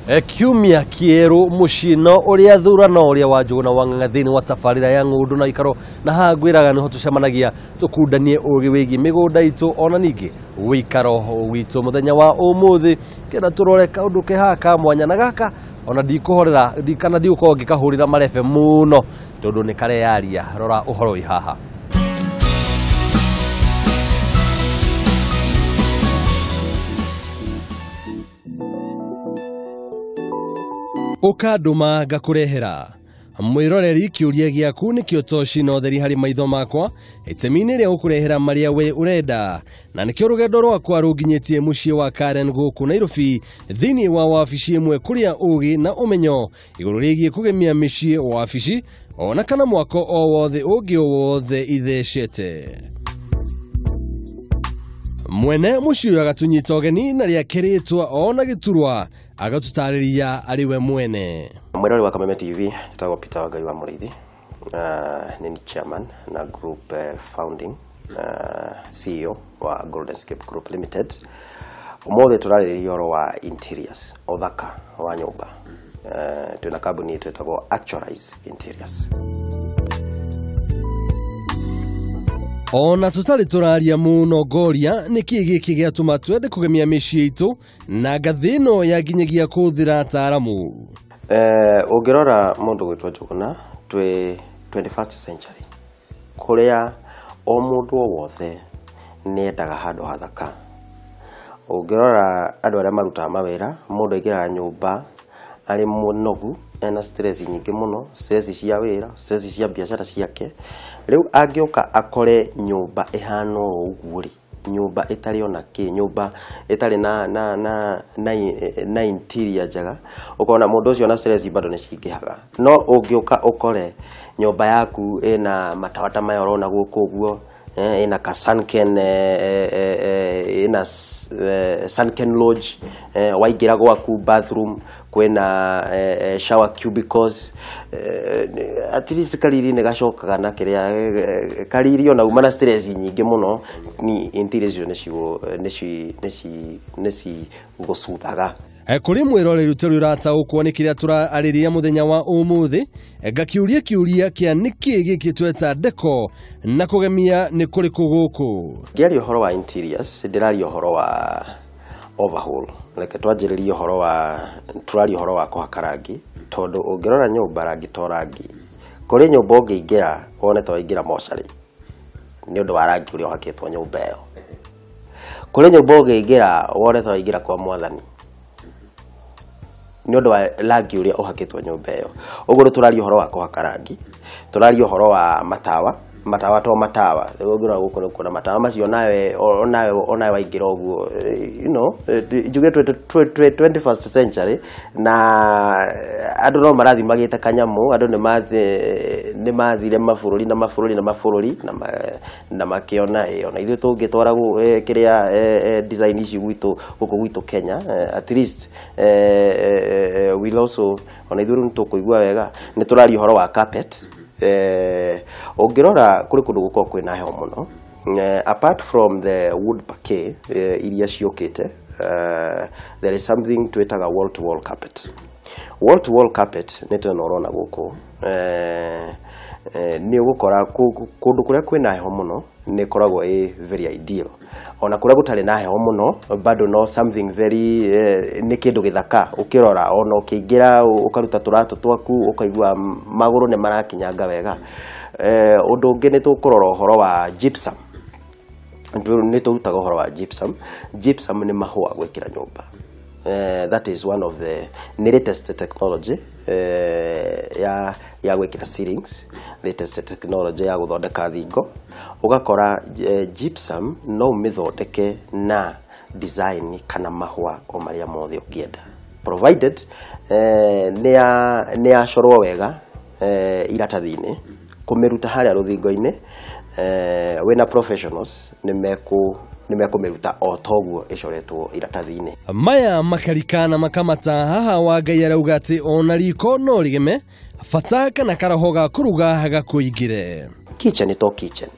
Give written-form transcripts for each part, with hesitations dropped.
Kiumia kieru mucino uria thurano uria wa Njuguna wa Ng'ang'a thiini wa tabarira ya ng'undu na ikaro na haha ngwiraga niho tucemanagia tukundanie ugi wigi migunda itu ona ningi wikaro witu muthenya wa umuthi kenda turore kaundu ke haha ka mwanya na gaka ona ndikuhorera kana ndigukorwo ngikahurira marebe muno tondu ni kareyaria. Rora uhoro wi haha. Ukanduma ngakurehera mwiroreri kiuria giaku nikio toci na utheri hari maitho makwa itemi-inĩ rĩa gũkũrehera marĩa we ũrenda na nikio rũgendo rwakwa rũnginyĩtie mũciĩ wa Karen gũkũ Nairobi thĩinĩ wa wabici ĩmwe kũrĩa ũgĩ na ũmenyo igũrũ rĩgiĩ kũgemia mĩciĩ wabici ona kana mwako o wothe ũngĩ o wothe ithecete. Mwene mũciĩ ũyũ agatunyita ũgeni na rĩake rĩtwa ona gĩturwa agatutarĩria arĩ we mwene. Mwirori wa Kameme TV njĩtagwo Peter Wangai wa Mũrĩithi, nĩ chairman na group founding CEO wa Goldenscape Group Limited. Ũmũthĩ tũrarĩrĩria ũhoro wa interiors, ũthaka wa nyũmba. Twĩna kambuni itũ ĩtagwo Actualize Interiors. Ona tũtarĩ tũraria mũno ngoria nĩkĩ gĩkĩ gĩatũma twende kũgemia mĩciĩ itũ na ngathĩ ĩno ya nginyagia kũhũthĩra ataaramu. Ũngĩrora mũndũ gwĩtwo Njuguna twĩ 21st century kũrĩa o mũndũ o wothe nĩendaga handũ hathaka. Ũngĩrora andũ arĩa marutaga mawĩra, mũndũ aingĩraga nyũmba arĩ mũnogu, ena stress nyingĩ mũno, stress cia wĩra, stress cia biacara ciake. Rĩu angĩũka akore nyũmba ĩhana o ũguo rĩ, nyũmba ĩtarĩ ona kĩ, nyũmba ĩtarĩ na interior njega, ũkona mũndũ ũcio na stress bado nĩ cingĩhaga. No ũngĩũka ũkore nyũmba yaku ĩna matawa ta maya ũrona gũkũ ũguo, ĩna ka sunken, ĩna sunken lodge, waingĩra gwaku bathroom kwĩna shower cubicles, at least kariri nĩ gacokaga na kĩrĩa kariri ona uma na stress nyingĩ mũno ni interior icio nĩ cigũcuthaga. Kũrĩ mwĩroreri ũtarĩ ũrataũkwo nĩ kĩrĩa tũraarĩrĩria mũthenya wa ũmũthĩ, ngakiũria kĩũria kĩa nĩkĩ gĩkĩ tweta decor na kũgemia nĩ kũrĩkũ gũkũ. Ngĩaria ũhoro wa interiors ndĩraria ũhoro wa overhaul. Reke twanjĩrĩrie ũhoro wa tũraria ũhoro wa kũhaka rangi, tondũ ũngĩrora nyũmba rangi to rangi. Kũrĩ nyũmba ũngĩingĩra wone ta waingĩra mocarĩ nĩ ũndũ wa rangi ũrĩa ũhakĩtwo nyũmba ĩyo. Kũrĩ nyũmba ũngĩingĩra wone ta waingĩra kwa mwathani nĩ ũndũ wa rangi ũrĩa ũhakĩtwo nyũmba ĩyo. Ũguo nĩ tũraria ũhoro wa kũhaka rangi, tũraria ũhoro wa matawa, matawa to matawa. Rĩu ũngĩrora gũkũ nĩ ũkuona matawa macio onawe waingĩra ũguo, you know, njuge twĩ 21st century na andũ no marathiĩ magĩte kanyamũ, andũ nĩ mathire mabũrũri na mabũrũri na mabũrũri na makĩona ona ithuĩ tũngĩtwara kĩrĩa design ici gwitũ gũkũ gwitũ Kenya, at least we'll also ona ithuĩ nĩ tũkũigua wega. Nĩ tũraria ũhoro wa carpet. Ũngĩrora kũrĩ kũndũ gũkoragwo kwĩna heho mũno, apart from the wood parquet iria ciũkĩte, there is something twĩtaga wall to wall carpet. Wall to wall carpet nĩ teno ũrona gũkũ, nĩ ũgũkora kũndũ kũrĩa kwĩna heho mũno nĩ ĩkoragwo ĩ very ideal. Ona kũrĩa gũtarĩ na heho mũno bado no something very nĩ kĩndũ gĩthaka ũkĩrora, ona ũkĩingĩra ũkaruta tũratũ twaku ũkaigua magũrũ nĩ marakinyanga wega. Ũndũ ũngĩ nĩ tũkũrora ũhoro wa gypsum. Nĩ tũrutaga ũhoro wa gypsum. Gypsum nĩ mahũa gwĩkĩra nyũmba. That is one of the latest technology ya gwĩkĩra ceilings, latest technology ya gũthondeka thingo. Ũgakora gypsum no ũmĩthondeke na design kana mahũa o marĩa mothe ũngĩenda, provided nĩ yacorwo wega iratathi-inĩ, kũmĩruta harĩa rũthingo-inĩ, wĩna professionals nĩ mekũmĩruta o toguo ĩcoretwo iratathi-inĩ. Maya makarikana makamata haha wa Ngai arauga atĩ ona riko no rĩgeme bata kana karoho ga kũruga gakũingĩre. Kitchen to kitchen,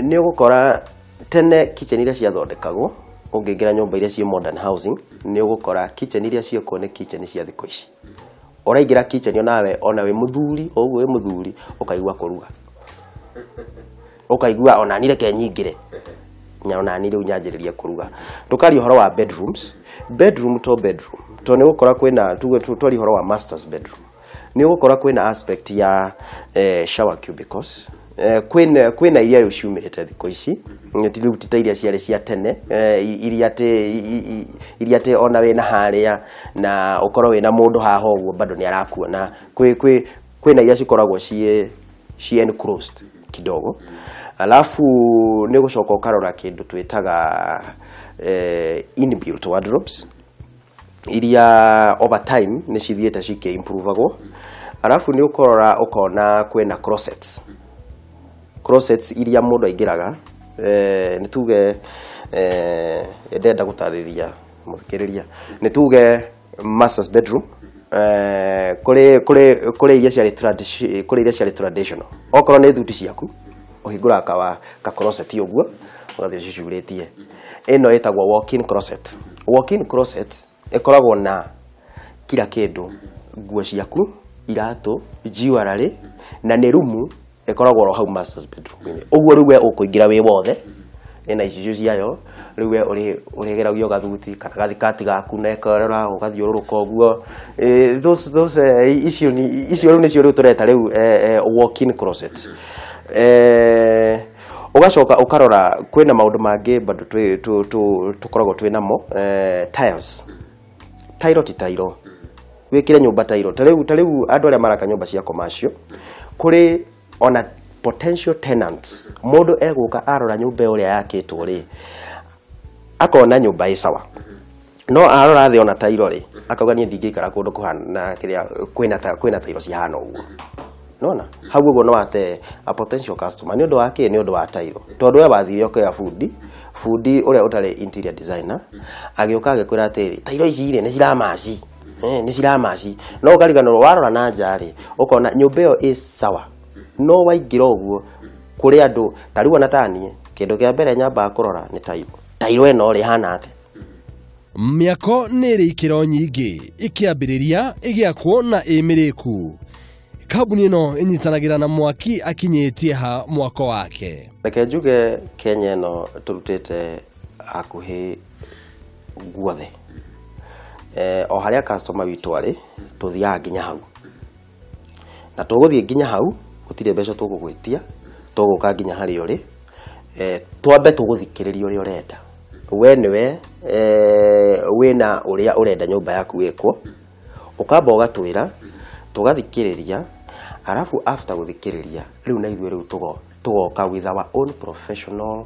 nĩ ũgũkora tene kitchen iria ciathondekagwo Ũngĩingĩra nyũmba iria ciĩ modern housing, nĩ ũgũkora kitchen iria ciĩkuo nĩ kitchen cia thikũ ici. Ũraingĩra kitchen onawe, ona wĩ mũthuri o ũguo, wĩ mũthuri ũkaigua kũruga, ũkaigua ona ni reke nyingĩre onani rĩu nyanjĩrĩrie kũruga. Tũkaria ũhoro wa bedrooms, bedroom to bedroom, to nĩ ũgũkora kwĩna, tuge twaria ũhoro wa masters bedroom, nĩ ũgũkora kwĩna aspect ya shower cubicles. Kwĩna iria rĩu ciumĩrĩte thikũ ici, ti rĩu, ti ta iria ciarĩ cia tene, iria atĩ ona wĩna harĩa na ũkorwo wĩna mũndũ haha ũguo bado nĩ arakuona. Kwĩna iria cikoragwo ciĩ enclosed kidogo. Alafu nĩ ũgũcoka ũkarora kĩndũ twĩtaga inbuilt wardrobes iria over time nĩ cithiĩte cikĩ-improvagwo. Alafu nĩ ũkorora ũkona kwĩna closets, closets iria mũndũ aingĩraga, nĩ tuge, ndĩrenda gũtarĩria mũthikĩrĩria, nĩ tuge masters bedroom, kũrĩ iria ciarĩ kũrĩ iria ciarĩ traditional. Okorwo nĩ thuti ciaku, ũhingũraga kawa ka closet ũguo, ũgathiĩ ũcicurĩtie. Ĩno ĩtagwo walk-in closet. Walk-in closet ĩkoragwo na kila kĩndũ, nguo ciaku, iratũ, jewelry, na nĩ rumu ĩkoragwo oro hau masters bedroom-inĩ ũguo. Rĩu we ũkũingĩra wĩ wothe, ĩna icicio ciayo. Rĩu we ũrĩgeragio gathuti kana gathikati gaku na ĩkarora ũgathiũrũrũka ũguo. Those icio icio rĩu nĩcio rĩu tũreta rĩu walk-in closet. Ũgacoka ũkarora kwĩna maũndũ mangĩ bado tũkoragwo twĩ namo, tiles. Tairo ti tairo, wĩkĩre nyũmba tairo. Ta rĩu andũ arĩa maraka nyũmba cia commercial, kũrĩ ona potential tenants, mũndũ egũka arora nyũmba ĩyo ũrĩa yakĩtwo rĩ, akona nyũmba ĩ sawa, no arora thĩ ona tairo rĩ, akauga niĩ ndingĩikara kũndũ kũhana kĩrĩa kwĩna tairo cihana ũguo. Nona hau ũguo no ate a potential customer. Nĩ ũndũ wa kĩ? Nĩ ũndũ wa tairo, tondũ we wathire ũkĩoya bundi ũrĩa ũtarĩ interior designer, agĩũka agĩkwĩra atĩrĩ, tairo ici rĩ, nĩ ciramaci, nĩ ciramaci. No ũkariganĩrwo warora na nja rĩ, ũkona nyũmba ĩyo ĩ sawa, no waingĩra ũguo kũrĩ andũ ta rĩu ona taniĩ, kĩndũ kĩa mbere nyambaga kũrora nĩ tairo. Tairo ĩno rĩ, ĩhana atĩa? Mĩako nĩ ĩrĩ ikĩro nyingĩ ĩkĩambĩrĩria, ĩgĩakwo na ĩmĩrĩku. Kambuni ĩno ĩnyitanagĩra na mwaki akinyĩtie ha mwako wake? Reke njuge Kenya ĩno tũrutĩte hakuhĩ guothe. O harĩa customer witũ arĩ, tũthiaga nginya hau, na tũgũthiĩ nginya hau, gũtirĩ mbeca tũgũgwĩtia. Tũgũka nginya harĩa ũrĩ, twambe tũgũthikĩrĩrie ũrĩa ũrenda. We nĩwe wĩna ũrĩa ũrenda nyũmba yaku ĩkwo, ũkamba ũgatwĩra, tũgathikĩrĩria. Alafu after gũthikĩrĩria rĩu, na ithuĩ rĩu tũgoka with our own professional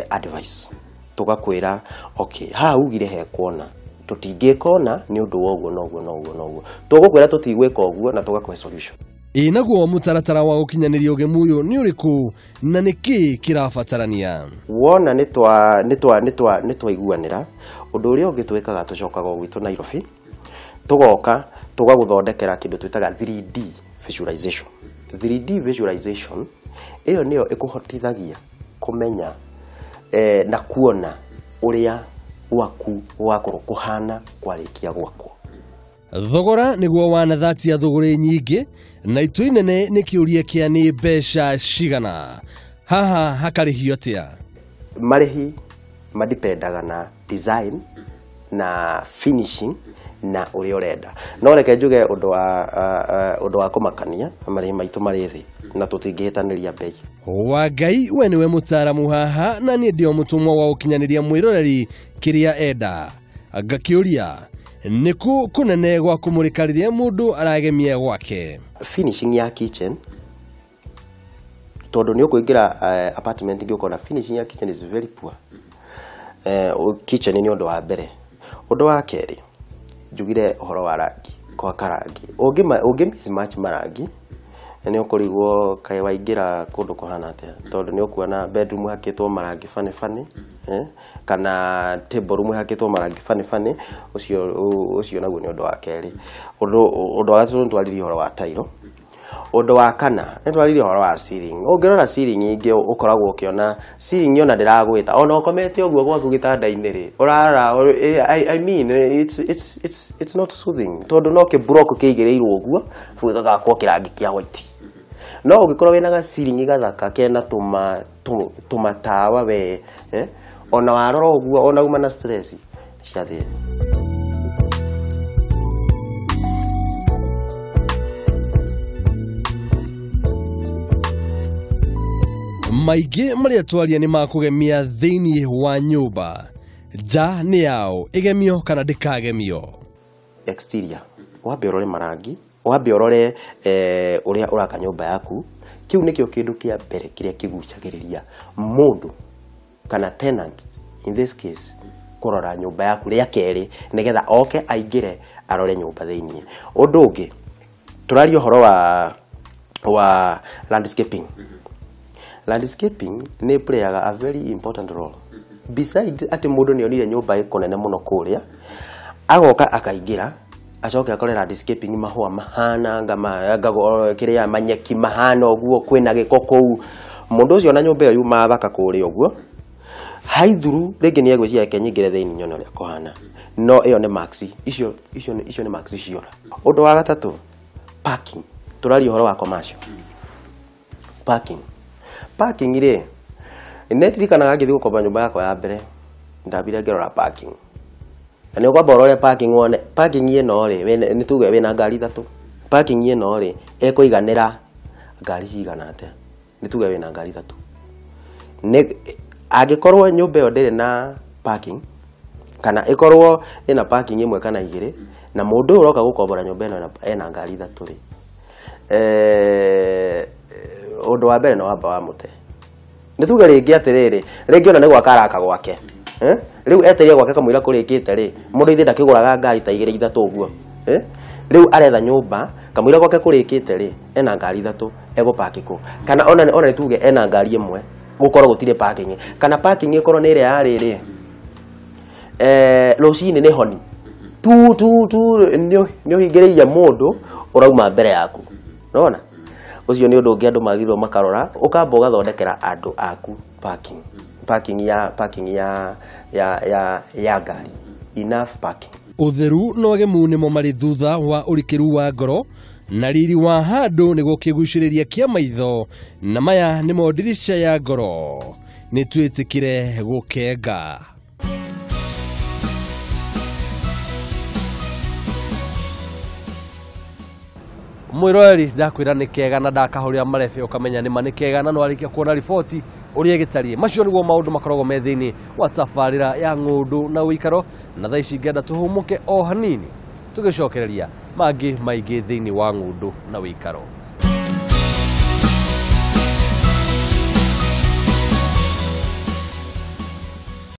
advice, tũgakwĩra, okay, haha ugire hekuona, tũtingĩka ona nĩ ũndũ wa ũguo na ũguo na ũguo na ũguo. Tũgũkwĩra tũtigwĩka ũguo na tũgakũhe solution. Ĩ naguo mũtaratara wa gũkinyanĩria ũgemu ũyũ nĩ ũrĩkũ, na nĩ kĩĩ kĩrabatarania? Wona nĩ twaiguanĩra, ũndũ ũrĩa ũngĩ twĩkaga, tũcokaga o gwitũ Nairobi, tũgoka tũgagũthondekera kĩndũ twĩtaga 3D visualization. 3D visualization ĩyo nĩyo ĩkũhotithagia kũmenya na kuona ũrĩa gwaku gwakorwo kũhana kwarĩkia gwakwo. Thogora nĩguo wanathatia thũgũrĩ nyingĩ, na itũ inene nĩ kĩũria kĩa nĩ mbeca cigana, haha hakarĩhio atĩa? Marĩhi madipendaga na design na finishing na ũrĩa ũrenda, no reke njuge ũndũ wa kũmakania, marĩhi maitũ marĩ thĩ na tũtingĩhĩtanĩria mbei. Wa Ngai, we nĩwe mũtaaramu haha na niĩ ndĩ o mũtũmwo wa gũkinyanĩria mwĩroreri kĩrĩa enda. Ngakĩũria, nĩkũ kũnene gwa kũmũrĩka rĩrĩa mũndũ aragemia gwake? Finishing ya kitchen, tondũ nĩ ũkũingĩra apartment ingĩ ũkona finishing ya kitchen is very poor. Kitchen nĩ ũndũ wa mbere. Ũndũ wa kerĩ, njugire ũhoro wa rangi, kũhaka rangi. Ũngĩ mismatch marangi, nĩ ũkũrigwo kaĩ waingĩra kũndũ kũhana atĩa, tondũ nĩ ũkuona bedroom hakĩtwo marangi bani bani, kana table room hakĩtwo marangi bani bani. Ũcio naguo nĩ ũndũ wa kerĩ. Ũndũ wa gatatũ, nĩ twaririe ũhoro wa tairo. Ũndũ wa kana nĩ twaririe ũhoro wa ceiling. Ũngĩrora ceiling ingĩ ũkoragwo ũkĩona ceiling ona ndĩragwĩta ona ũkomete ũguo gwaku gĩtanda-inĩ rĩ ũrara, I mean it's not soothing tondũ no kĩ block kĩigĩrĩirwo ũguo gĩgakwo kĩrangi kĩa white. No ũngĩkorwo wĩna ga ceiling gathaka kena tũmatawa we ona warora ũguo ona uma na stress ciathĩ. Maingĩ marĩa twaria nĩ makũgemia thĩinĩ wa nyũmba. Nja nĩ yao, ĩgemio kana ndĩkagemio. Exterior wambe ũrore marangi, wambe ũrore ũrĩa ũraka nyũmba yaku. Kĩu nĩkĩo kĩndũ kĩa mbere kĩrĩa kĩgucagĩrĩria mũndũ kana tenant in this case kũrora nyũmba yaku rĩa kerĩ nĩgetha oke aingĩre arore nyũmba thĩinĩ. Ũndũ ũngĩ tũraria ũhoro wa landscaping. Landscaping nĩ playaga a very important role. Beside atĩ mũndũ nĩ onire nyũmba ĩko nene mũno kũrĩa agoka akaingĩra acoke akore landscaping mahũa mahana kĩrĩa manyeki mahana ũguo kwĩna gĩko kũu. Mũndũ ũcio na nyũmba ĩyo yuma thaka kũrĩa ũguo haithuru rĩngĩ nĩ egwĩciria reke nyingĩre thĩinĩ nyone ũrĩa kũhana, no ĩyo nĩ marks icio nĩ marks ciora. Ũndũ wa gatatũ, parking. Tũraria ũhoro wa commercial parking. Parking rĩ, nĩ ndirikanaga ngĩthiĩ gũkomba nyũmba yakwa ya mbere ndambire ngĩrora parking. Na nĩ ũkwamba ũrore parking wone parking ĩno rĩ, nĩ tuge wĩna ngari ithatũ, parking ĩno rĩ ĩkũiganĩra ngari cigana atĩa? Nĩ tuge wĩna ngari ithatũ, nĩ angĩkorwo nyũmba ĩyo ndĩrĩ na parking kana ĩkorwo ĩna parking ĩmwe kana igĩrĩ na mũndũ ũyũ ũroka gũkombora nyũmba ĩno ena ngari ithatũ rĩ, ũndũ wa mbere nĩ wamba wamũte. Nĩ tuge rĩngĩ atĩrĩrĩ, rĩngĩ ona nĩ gwaka araka gwake, rĩu etereire gwake kamũira kũrĩkĩte rĩ, mũndũ ithe ndakĩgũraga ngari ta igĩrĩ ithatũ ũguo, rĩu aretha nyũmba kamũira gwake kũrĩkĩte rĩ, ena ngari ithatũ egũpaki kũ? Kana ona nĩ tuge ena ngari ĩmwe gũkorwo gũtirĩ parking, kana parking ĩkorwo nĩ ĩrĩa ya rĩrĩ rũcinĩ nĩ honi tu tu tu nĩ ũhingĩrĩirie mũndũ ũrauma mbere yaku. Nĩwona? Ũcio nĩ ũndũ ũngĩ andũ magĩrĩirwo makarora, ũkamba ũgathondekera andũ aku parking, parking ya parking ya ya ya ya ngari, enough parking. Ũtheru na ũgemu nĩmo marĩ thutha wa ũrikĩru wa ngoro na riri wa handũ nĩguo kĩgucĩrĩria kĩa maitho, na maya nĩmo ndirica ya ngoro. Nĩ twĩtĩkĩre gũkenga. Mwĩroreri ndakwĩra nĩ kega na ndakahũrĩra marebe ũkamenya nĩ ma nĩ kega na nĩwarĩkia kuona riboti ũrĩa ĩgĩtariĩ. Macio nĩguo maũndũ makoragwo me thĩinĩ wa tabarĩra ya ng'ũndũ na ũikaro, na thaa ici ngenda tũhũmũke o hanini tũgĩcokereria mangĩ maingĩ thĩinĩ wa ng'ũndũ na ũikaro.